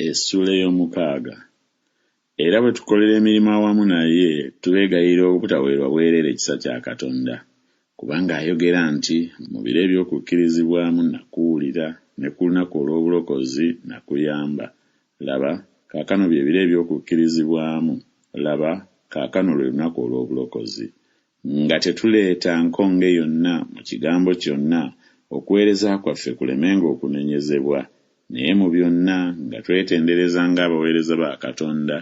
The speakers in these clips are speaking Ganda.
Essuula ey'omukaaga. Era bwe tukolera emirimu awamu naye, tubeegayirira obutaweerwa bwereere kisa kya Katonda. Kubanga ayogera nti Mu biro eby'okukkirizibwamu nakuwulira, ne ku lunaku olw'obulokozi nakuyamba. Laba, kaakano bye biro eby'okukkirizibwamu, laba, kaakano lwe lunaku olw'obulokozi. Nga tetuleeta nkonge yonna mu kigambo kyonna, okuweereza kwaffe kulemenga okunenyezebwa, naye mu byonna nga twetendereza ng'abaweereza ba Katonda,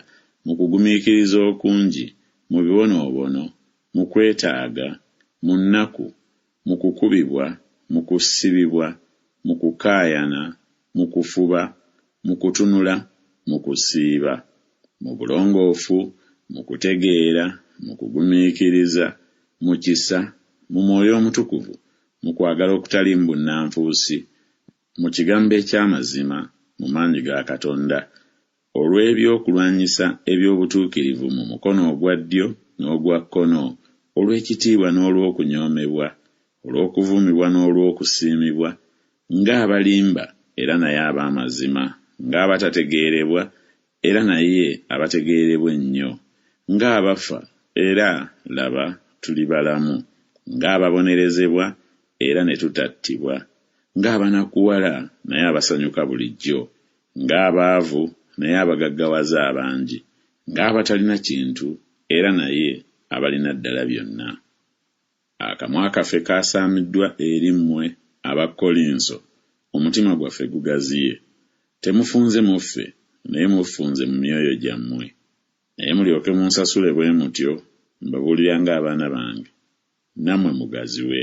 mu kugumiikiriza okungi, mu bibonoobono, mu kwetaaga, mu nnaku, mu kukubibwa, mu kusibibwa, mu kukaayana, mu kufuba, mu kutunula, mu kusiiba. Mu bulongoofu, mu kutegeera, mu kugumiikiriza, mu kisa, mu Mwoyo Omutukuvu, mu kwagala okutaliimu bunnanfuusi, mu kigambo eky'amazima, mu maanyi ga Katonda, olw'ebyokulwanyisa eby'obutuukirivu mu mukono ogwa ddyo n'ogwa kkono, olw'ekitiibwa n'olw'okunyoomebwa, olw'okuvumibwa n'olw'okusiimibwa, ng'abalimba era naye ab'amazima, ng'abatategeerebwa era naye abategeerebwa ennyo, ng'abafa era, laba, tuli balamu, ng'ababonerezebwa era ne tutattibwa, ng'abanakuwala naye abasanyuka bulijjo, ng'abaavu naye abagaggawaza abangi, ng'abatalina kintu era naye abalina ddala byonna. Akamwa kaffe kaasaamiddwa eri mmwe, Abakkolinso, omutima gwaffe gugaziye. Temufunze mu ffe, naye mufunze mu myoyo gyammwe. Naye mulyoke munsasule bwe mutyo, mbabuulira ng'abaana bange, nammwe mugaziwe.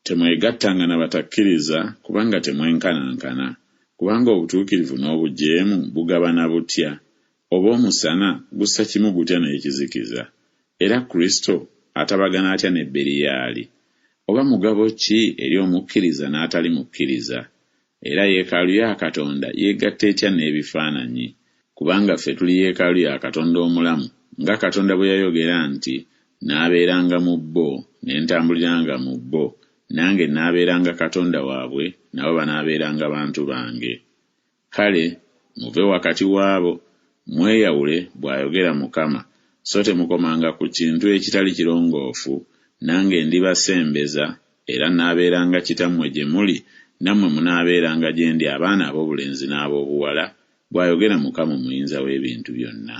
Temwegattanga na batakkiriza, kubanga temwenkanankana. Kubanga obutuukirivu n'obujeemu bugabana butya? Oba omusana gussa kimu gutya n'ekizikiza? Era Kristo atabagana atya ne Beriyaali? Oba mugabo ki eri omukkiriza n'atali mukkiriza? Era yeekaalu ya Katonda yeegatta etya n'ebifaananyi? Kubanga ffe tuli yeekaalu ya Katonda omulamu, nga Katonda bwe yayogera nti Naabeeranga mu bo, ne ntambuliranga mu bo, nange naabeeranga Katonda waabwe, nabo banaabeeranga bantu bange. Kale muve wakati w'abo, mweyawule, bw'ayogera Mukama, so temukomanga ku kintu ekitali kirongoofu, nange ndibasembeza, era naabeeranga kitammwe gye muli, nammwe munaabeeranga gye ndi abaana ab'obulenzi n'ab'obuwala, bw'ayogera Mukama Omuyinza w'ebintu byonna.